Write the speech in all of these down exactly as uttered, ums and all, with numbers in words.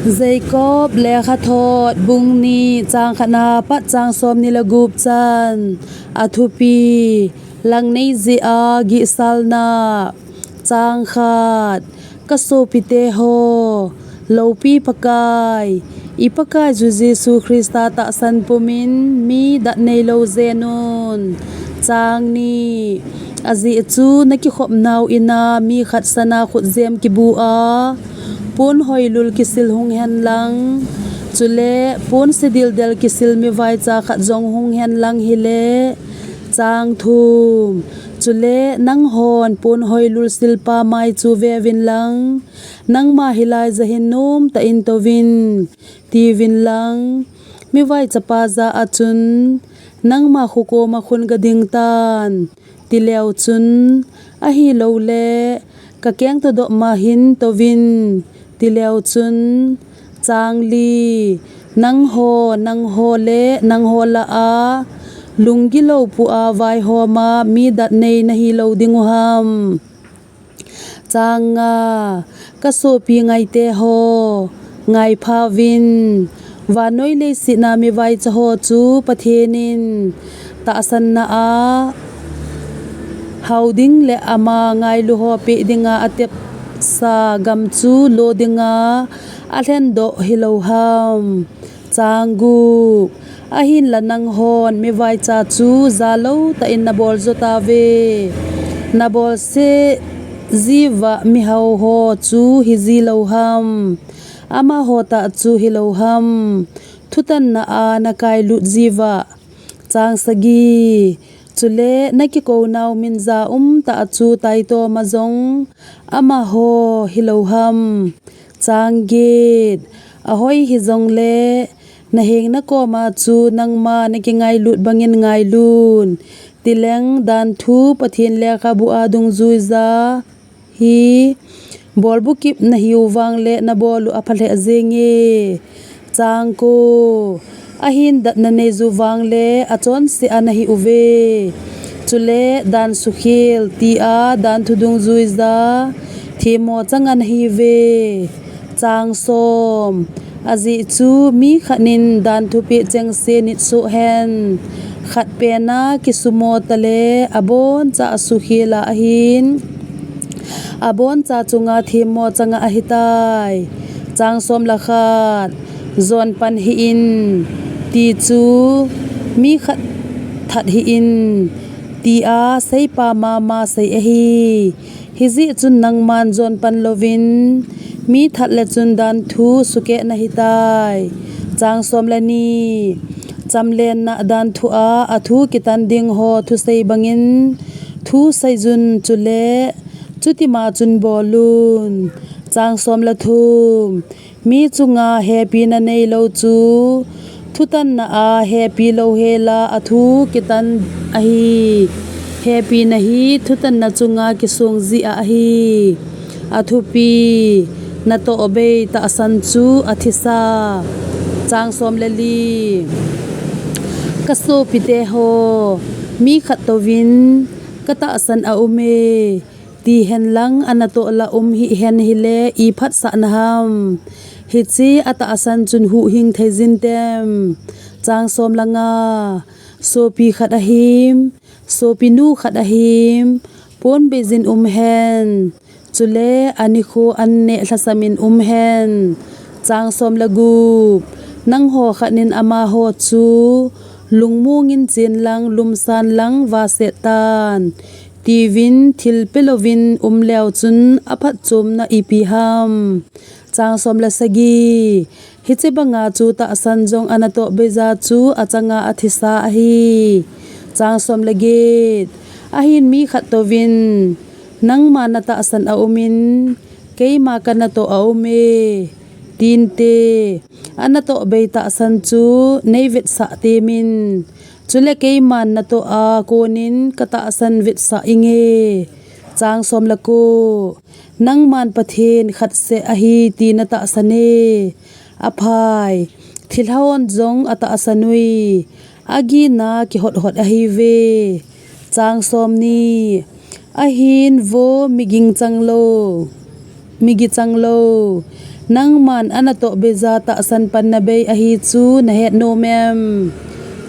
Jacob lekhathot bung ni, chang khatna pat chang somni le gup chan. Athupi: Langneijeh a gihsalna. Chang khat. Kasopite ho, loupi Pakai, i Pakaiyu Jesu Christa tahsan pumin mi dat neilou jengun. Chang ni. Ajeh chu nakikhopnau ina mi khat sana khutjem kibu a, pon hoilul kisil hung hen lang, chule pon sedildel kisil mivaicha khat jong hung hen lang hile. Chang thum. Chule nanghon pon hoilul silpa mai chu veuvin lang, nangma hilai jahin nomtah in touvin, tiuvin lang, mivaichapa jah a chun, nangma khokoma khun gading tan, tileu chun, ahiloule kakeng todoh ma hin touvin, tileu chun. Chang li. Nangho, nangho le nangho lah a lunggilou pu a vaihoma mi dat nei nahilou dingu ham? Chang nga. Kasopi ngaite ho, ngaiphauvin, vannoi leiset a mivaicha ho chu Pathen in tahsanna a hao ding le ama ngailu ho peh dinga atepsa gam chu lo dinga alhendoh hilou ham? Chang gup. Ahinla nanghon mivaicha chu jalou tah in nabol jo tauve. Nabolse jiuva mihao ho chu hiji lou ham? Amaho tah chu hilou ham? Thutanna a nakailut jiuva. Chang sagi. Chule nakikounau min ja umtah a chu taitoma jong amaho hilou ham? Chang get. Ahoi hijongle, naheng nakoma chu nangma nakingailut bangin ngailun, tileng danthu Pathen lekhabu a dungjuija hi bolbukip nahiu vangle nabol u apha lheh jenge. Chang ko. Ahin dat naneiyu vangle achonse a nahiuve. Chule dan sukhel tia danthu dungjuija themmo changa nahiuve. Chang som. Ajeh chu mi khat in danthu peh chengse nit soh hen, khat pena kisumo tale aboncha asukhel a ahin, aboncha chunga themmo changa ahitai. Chang som le khat. Jon pan hih in, ti chu mi khat that hih in, tia seipa mama sei ahi. Hijeh chun nangman jon pan louvin, mi that le chun danthu sukeh nahitai. Chang som le ni. Chamlenna danthu a athu kitan ding ho thusei bangin thu seiyun, chule chutima chun bolun. Chang som le thum. Mi chunga hepina neilou chu thutanna a hepi louhela athu kitan ahi. Hepina hi thutanna chunga kisong jeh a ahi. Athupi: Natoh bei tahsan chu athisa. Chang som le li. Kasopite ho, mi khat touvin katahsan aume, tihen lang anatoh lah um hih hen hile iphatsahna ham? Hiche atahsan chun huhhing thei jin tem? Chang som le nga. Sopi khat ahim, sopinu khat ahim, pon beijin um hen. Chule anikho an neh lhasamin um hen. Chang som le gup. Nangho khat in amaho chu lungmongin chen lang, lumsan lang vaset tan, tiuvin thil pelouvin um leu chun aphatchomna ipi ham? Chang som le sagi. Hiche banga chu tahsan jong anatoh beija chu achanga athisa ahi. Chang som le get. Ahin mi khat touvin, nangma natahsan aumin, keima kanatoh aume, tinte, anatoh bei tahsan chu neivetsah temin, chule keiman natoh a konin katahsan vetsah inge. Chang som le ko. Nangman Pathen khat seh ahi ti natahsan e. Aphai, thilha hon jong atahsan ui. Agina kihot hot ahiuve. Chang som ni. Ahin vo mi ginchanglou, mi gichanglou, Nangman anatoh beija tahsan panna bei ahi chu nahet nom em?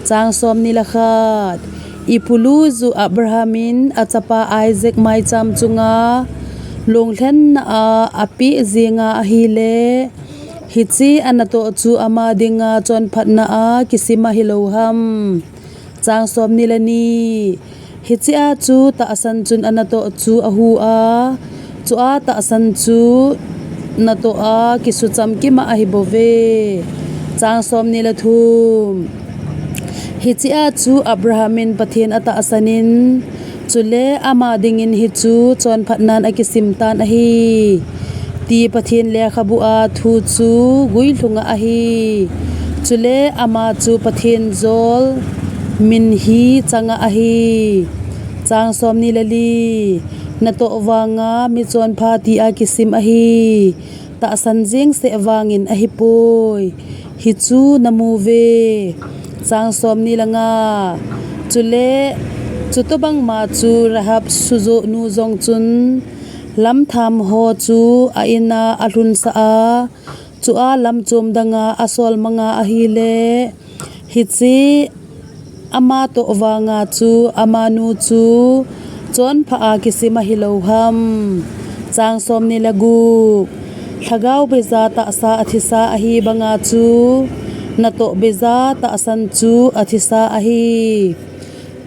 Chang somni le khat. Ipulu ju Abraham in achapa Isaac maicham chunga lunglhenna a apeh jinga ahile, hiche anatoh chu ama dinga chonphatna a kisim ahilou ham? Chang somni le ni. Hichea chu tahsan chun anatoh chu ahu a, chua tahsan chu natoh a kisucham kima ahibouve. Chang somni le thum. Hichea chu Abraham in Pathen atahsan in, chule ama dingin hichu chonphatnan akisim tan ahi, ti Pathen lekhabu a thu chu guilhunga ahi. Chule ama chu Pathen jol min hi changa ahi. Chang somni le li. Natoh vanga michonpha tia kisim ahi, tahsan jengseh vangin ahipoi, hichu namuve. Chang somni le nga. Chule chutobangma chu Rahab sujohnu jong chun lamtham ho chu a-in a alhunsah a, chua lamchom danga asolmanga ahile, hiche amatoh vanga chu amanu chu chonpha a kisim ahilou ham? Chang somni le gup. Lhagao beija tahsa athisa ahi banga chu natoh beija tahsan chu athisa ahi.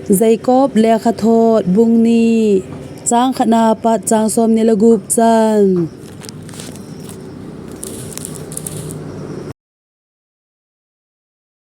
Jacob lekhathot bung ni, chang khatna pat chang somni le gup chan.